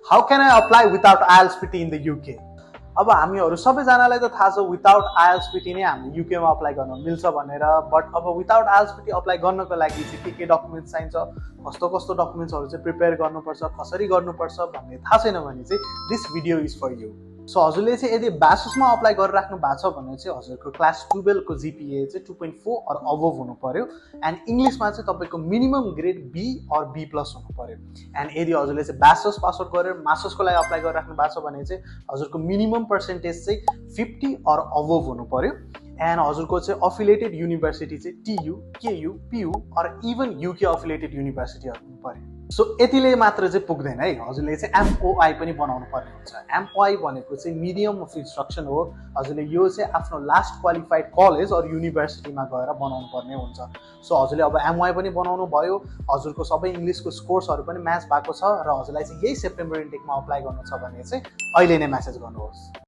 How can I apply without IELTS PT in the UK? अब हामीहरू सबैजनालाई त थाहा छ विदाउट IELTS PT नै हामीले UK मा अप्लाई गर्न मिल्छ भनेर, बट अब विदाउट IELTS PT अप्लाई गर्नको लागि चाहिँ के डकुमेन्ट्स चाहिन्छ, कस्तो कस्तो डकुमेन्ट्सहरू चाहिँ प्रिपेयर गर्नुपर्छ, कसरी गर्नुपर्छ भन्ने थाहा छैन भने चाहिँ this video is for you. So हजुरले चाहिँ यदि ब्याचलर्समा अप्लाई गरिराख्नु भएको छ भने चाहिँ हजुरको क्लास 12 को GPA चाहिँ 2.4 और अबभ हुनु पर्यो एन्ड इङ्ग्लिसमा चाहिँ तपाईँको मिनिमम ग्रेड B और B+ हुनु पर्यो। एन्ड यदि हजुरले चाहिँ ब्याचलर्स पास आउट गरेर मास्टर्सको लागि अप्लाई गरिराख्नु भएको छ भने चाहिँ हजुरको मिनिमम पर्सेन्टेज चाहिँ 50 और अबभ हुनु पर्यो एन्ड हजुरको चाहिँ अफिलिएटेड युनिभर्सिटी चाहिँ TU, KU, PU और इभन UK अफिलिएटेड युनिभर्सिटी हुनु पर्यो। सो यतिले मात्र चाहिँ पुग्दैन है, हजुरले चाहिँ MOI पनि बनाउनु पर्ने हुन्छ। MOI भनेको चाहिँ मिडियम अफ इन्स्ट्रक्सन हो। हजुरले यो चाहिँ आफ्नो लास्ट क्वालिफाइड कलेज और युनिभर्सिटीमा गएर बनाउनु पर्ने हुन्छ। सो हजुरले अब MOI पनि बनाउनु भयो, हजुरको सबै इङ्ग्लिसको स्कोर्सहरू पनि म्याच भएको छ र हजुरलाई चाहिँ यही सेप्टेम्बर इन्टेकमा अप्लाई गर्नु छ भने चाहिँ अहिले नै मेसेज गर्नुहोस्।